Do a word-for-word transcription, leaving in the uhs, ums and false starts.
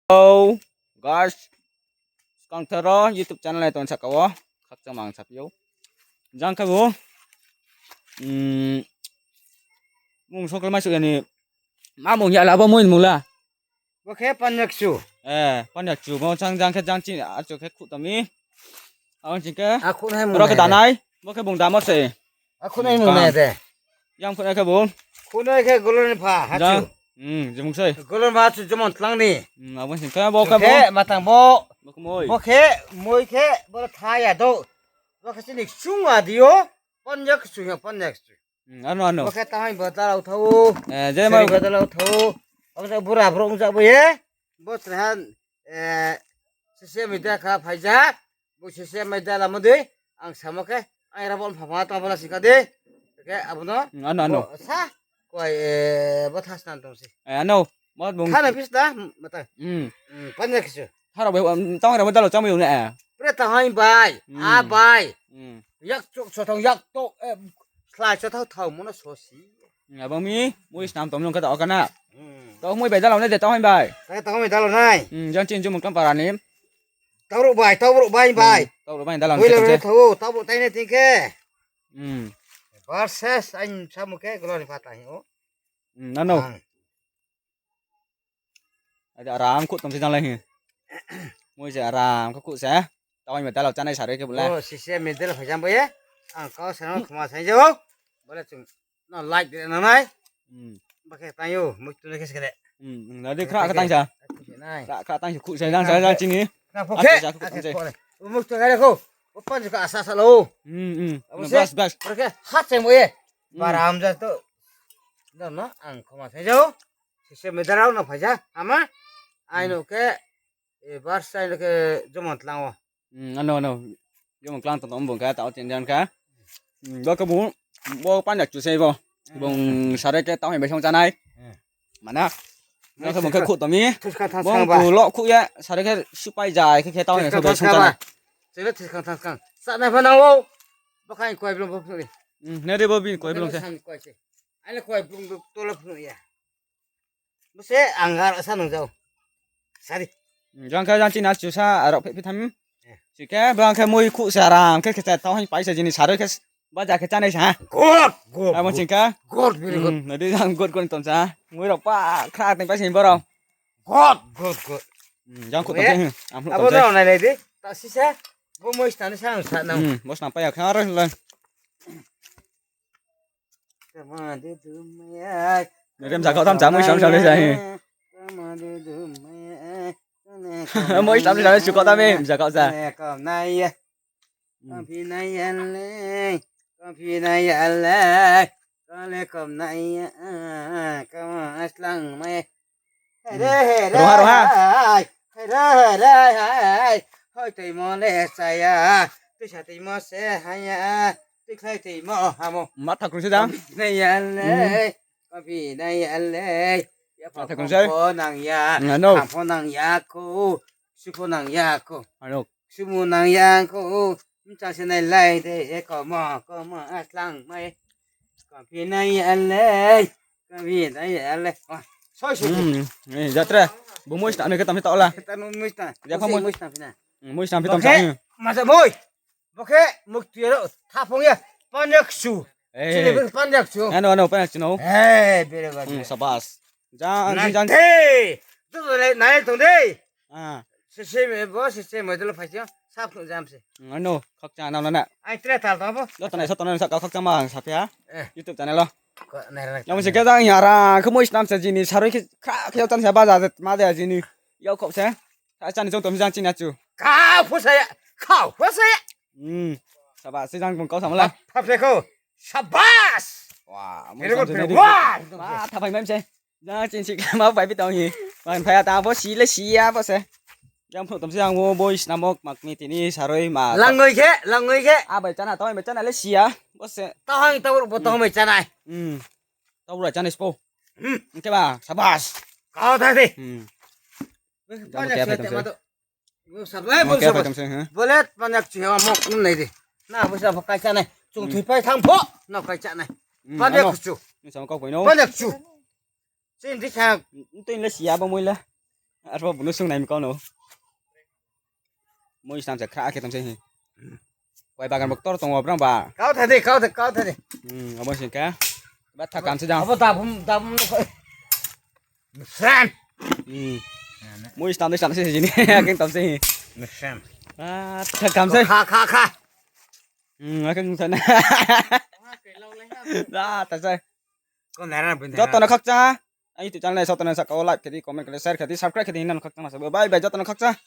Hello, guys. Skang tharo YouTube channel nai tong saka wo. Khakchangma ang saphi ou. Jang khe bo. Hmm. Mung sokle mai suk yani. Ma mung ya la bo mui mung la. Bo khe panya kchu. Eh, panya kchu. Bo chang jang khe jang chini achu khe khuh tami. Ang ching khe. A khuh nai mung nai de. Ro khe danai. Bo khe bung damo se. A khuh nai mung nai de. Yang khuh nai khe bung. Khuh nai khe golon pha ha chu. Hmm, jemung sei. Golon pha chu jemon tlang ni. Hmm, abo ching khe bo khe bung. Khe matang bo. Bo khe moi. Bo khe moi khe bo tha ya do. Bo khe chini chung a dio. Panya kchu ya panya kchu. Hmm, ano, ano. Bo khe tahai bo dalau thau. Eh, je ma bo dalau thau. Abo se bura brouh wngjak bo ye. Bo sraiha, eh, sese mai da kha phaijak. Bo sese mai da lamo dei. Ang samo khe, ang era bo pha pha tang bo la singkha dei. Khe abo no. Hmm, ano, ano. Bo sa. Koi, eh, bo thas nan tong si. Eh, ano. Bo bung. Thana pis da, mata. Hmm. Hmm, panya kchu. Tharao bai, um, tang rao bai dalo chamo yong na, eh. Pre tahai bai, hmm, a bai. Hmm. Yak chok so thang yak tok, eh, slai so thao thao mo no so si. Hmm, abo mi, mui snam tong yong kata okana. Hmm. Tao mui bai dalo nai de tahai bai. Tahai bai dalo nai. Hmm, jang chini jumung tang para ni. Tao rao bai, tao rao bai bai. Hmm, tao rao bai dalo nai de. Tao, tao rao tai nai ting khe. Hmm. Versus ain samu khe golon ni pha ta hi o. Hmm, nano. Ang. Ade aram khuh tong se jang lai hi. Mui se aram khe khuh se. Tao ni dalo chanai saroi khe bole. O, sise middle phaijang bo ye. Ang kau se no khoma sai jao. Bole chung no like de na nai. Hmm. Ba khe tang yo, mui tu ne khe se khe de. Hmm, na de khra khe tang sa. Nai. Khra, khra tang sa khuh se jang sa jang chini. Na pho khe. Ake sa khuh tang se. Mui tu khe de kho. O pan ka asa sa lo. Hmm, hmm. Abo se. Bas, bas. Bole khe hat se mo ye. Hmm. Baram ja to. No, no, ang khoma sai jao. Sise middle rao no phaija, ama. Aino khe, eh, versus aino khe jomon tlang o. Hmm, ano, ano. Jomon tlang tong tong bung khe, tao tin jan khe. Hmm, bo khe bung, bo panya kchu sei bo. Bung saroi khe tao hai bai song chanai. Hmm. Mana? Bo khe bung khe khuh tong mi. Bung khuh lo khuh ye, saroi khe supai jai khe khe tao hai khe bai song chanai. Sebe thiskang thangskang. Sa nai pha nang o. Bo khe ang koi blong bo phnuh ni. Hmm, nai de bo bini koi blong se. Ang koi se. Aini koi blong to lo phnuh ya. Bo se ang gar sa nang jao. Sari. Hmm, jang khe jang chini achu sa arao phe phe tham. Eh. Si khe bang khe mui khuh sa ram khe khe cha tao hai pai sa jini saroi khe baja khe chanai sa. Good, good. Abo ching khe. Good, very good. Hmm, nai de jang good good tong sa. Mui rao pa khra teng pai sini bo rao. Good, good, good. Hmm, jang khuh tong se. Abo rao nai lai di. Ta sisa. Bo mui sna ni sa ang sa nang. Hmm, bo sna pai ya kha ro lai. Rem sa kau tham cha mui sam sam le sa hi. Mui sam sam le su kau tham e, sa kau sa. Kom nai ya. Hmm. Kom phi nai ya le. Kom phi nai ya le. Kom le kom nai ya. Kom aslang mai. Hai re, hai re, roha, roha. Hai re, hai re, hai. Hoi toimo le chaya. Tuisa toimo se haya. Tuikhlai toimo hamo. Ma thakrung se jang. Kom phi nai ya le. Hmm. Kom phi nai ya le. Ya pho nang ya. Ano. Kham pho nang ya kho. Su pho nang ya kho. Ano. Sumu nang ya kho, mcha se nai lai de, e komo, komo, aslang mai. Kom phi nai ya le, kom phi nai ya le. Wah, soi, soi. Hmm, eh, jatre. Bo mui sna ne khe tam se ta ola. Khe ta no mui sna. Ya kho mui. Mui sna phi na. Hmm, mui sna phi tam sa. Bo khe, masa mui. Bo khe, muk tu ya ro, tha phong ya. Panyak su. Eh. Sini bo panyak su. Ano, ano, panyak su no. Eh, bere ba. Hmm, sabas. Jang, jang, jang. Te. Tu le nai tong de. Ah. Sese me bo, sese me dolo phai sio, sap khnuh jam se. Ano, khakchang nang nana. Ai, tre tal tong bo. Joto nai, joto nai, sa kau khakchang ma ang saphi ha. Eh. YouTube channel lo. Ko, nai, nai, yang mo se khe jang yara, khe mui snam se jini, saroi khe, kha, khe yau chan se baja, ma de jini. Yau khop se. Kha chan jong tom jang chini achu. Kau pho sa ya, kau pho sa ya. Hmm. Sabas, se jang bung kau sama la. Thap se kho. Sabas. Wah, mui snam se nai di. Wah. Ma, thap phai mai se. Jang chini si khe ma bai pi tong hi. Man phai ya ta bo si le si ya bo se. Jang phnuh tom se jang bo boi snam ok mak mi tini saroi ma. Langoi khe, langoi khe. A bai chana, tao bai chana le si ya. Bo se. Tao hang tao bo tao bai chana. Hmm. Tao bai chana spo. Hmm. Oke ba, sabas. Kau tha de. Hmm. Jang bo khe phai tom se. Bo sab, eh, bo sab. Bo le panyak chu ha mo nai de. Na bo sab kai chana. Chung thui pai thang pho. Na kai chana. Hmm, panyak chu. Ni sam kau koi no. Panyak chu. Chin di sa. Ntui le si ya bo mui le. Arphuh bung no sung nai mi kau no. Mui snam se khra khe tong se hi. Koi bagan bo ktor tong o brang ba. Kau tha di, kau tha, kau tha di. Hmm, abo sing khe. Ba thakam se jang. Abo dabum, dabum no koi. Msem. Hmm. Mui snam de snam se jini. Akeng tam se hi. Msem. Ah, thakam se. Kha, kha, kha. Hmm, akeng sa na. Da, ta se. Ko nara bin. Joto no khakchang. Ang YouTube channel joto no saka o like khe di, comment khe di, share khe di, subscribe khe di, hinna no khakchang ma sa. Bye bye, joto no khakchang.